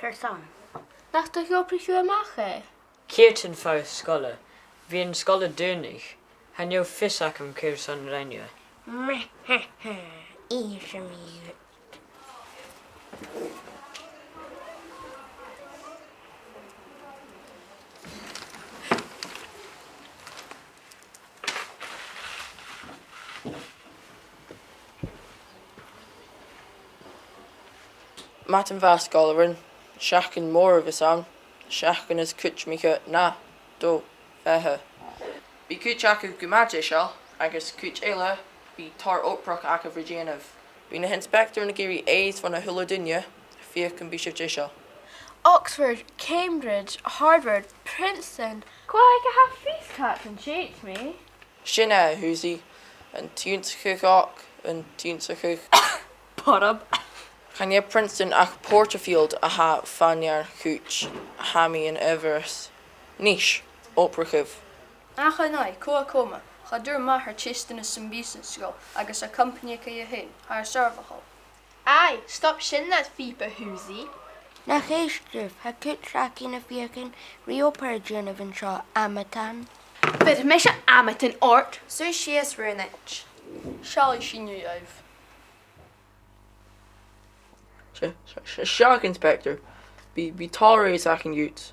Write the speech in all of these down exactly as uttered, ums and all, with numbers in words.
Carson. Nach do dh'obraich thu a-mach e? Ciamar a tha thu a' faighinn sgoile? Bha an sgoil dùnadh. Chan eil fhios agam carson a rinn thu e. Innsidh mi dhut. Madainn mhath, sgoilearan. Seachdain mhòr a bhios ann. Seachdain as cudromaiche na do bheatha. Bidh cuid agaibh gu math deiseil, agus cuid eile, bidh tòrr obrach agaibh ri dhèanamh. Bidh na h-inspectors ag iarraidh aois bhon a h-uile duine, feuch gum bi sibh deiseil. Oxford, Cambridge, Harvard, Princeton. Cò aig a tha fios càit an tèid mi? Sin e, a Shusie. An t-ionnsachadh, an t-ionnsachadh. Porab. Chan e Princeton ach Porterfield a tha fa-near chùis, tha mi an amharas. Nis, obraichibh. Ach an-aidh, cò a chùm e? Cha d' fhuair m' athair teisteanas sam bith san sgoil, agus a' chompanaidh aige fhèin, tha e soirbheachail. Aidh, stop sin nad phìob, a Shusie. Nach èist sibh, tha cuid againn a' feuchainn ri obair a dhèanamh an seo, amadain. Bheir mise amadain ort. Suidh sìos, Raonaid. Seallaidh sinne dhuibh. Se-, se-, se-, seadh, Inspector. Bidh, bidh tòrr aois againn dhut.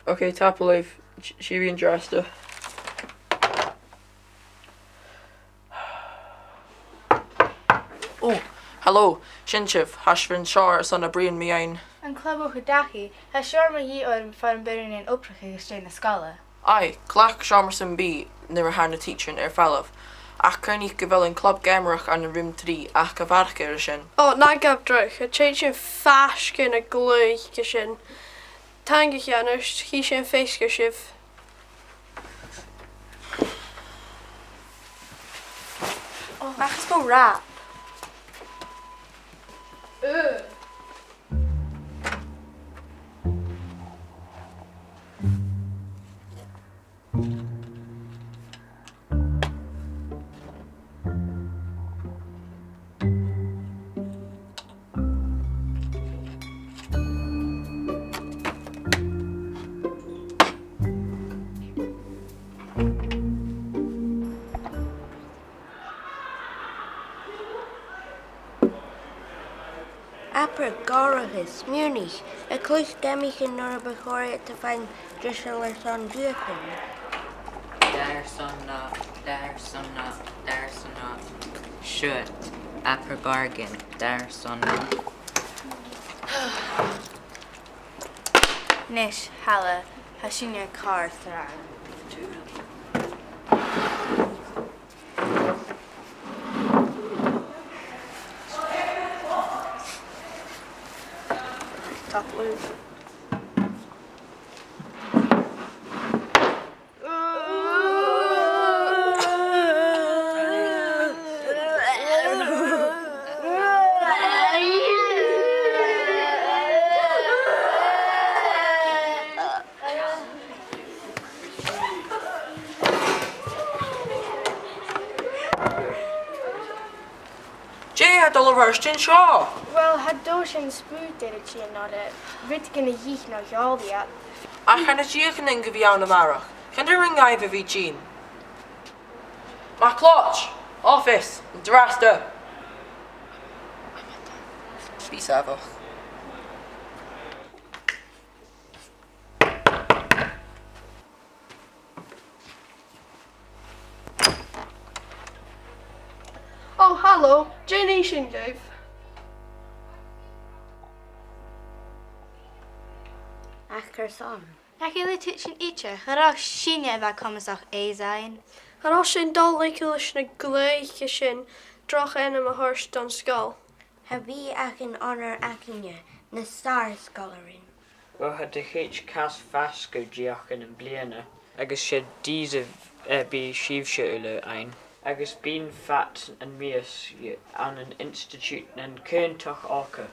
Ok, tapadh leibh. S-, sibh an-dràsta. Ò, halò, sin sibh, tha sibh an seo airson a' bruidhinn mu dheidhinn. An club uair a thìde, tha seo mar dhìth orm far am b' urrainn dhuinn obrachadh às dèidh na sgoile. Aidh, glè mhath, seòmar sam bith nuair a tha na tidsearan air falbh. Ach cuimhnich gu bheil an club geamaireachd ann an rùm trì, ach a bharrachd air sin. Ò, na gabh dragh, tha an tidsear faisg air na glaoichean sin. Taing a-rithist, chì sinn feasgar sibh. Ach is mo rap. Ugh. Abair gòraiche, smaoinich, a' cluich geamaichean nuair a bu chòir dhut a bhith deiseil airson deuchainn. Dàrna, dàrna, dàrna. Siuthad, abair gàirdean, dàrna. Nis, thalla, tha sinne car trang. Tapadh leibh. Dè tha dol a thoirt an seo? Uill, tha dòigh sin spùtadh air a' tighinn, no rudeigin a dhìth no a sheòladh iad. Ach chan eil deuchainn againn gu bhith ann a-màireach. Chan urrainn dhuibh a bhith a' tighinn. MacLeòid! Oifis! An-dràsta! Bidh sàmhach. Ò, halò, dè nì sinn dhuibh? Ach carson? Nach eil an tidsear idir, cha robh sinne a bha comasach aois fhaighinn. Cha robh sinn dol leis na glaoichean sin droch ainm a thoirt don sgoil. Cha bhi ach an onair againne, na sàr-sgoilearan. Uill, tha do chuid cas faisg air deuchainn am-bliadhna. Agus 's e dìreach, eh, bidh sibhse uile ann. Agus bidh fad an mhìos ann an Institiùid nan Cunntasan Òga.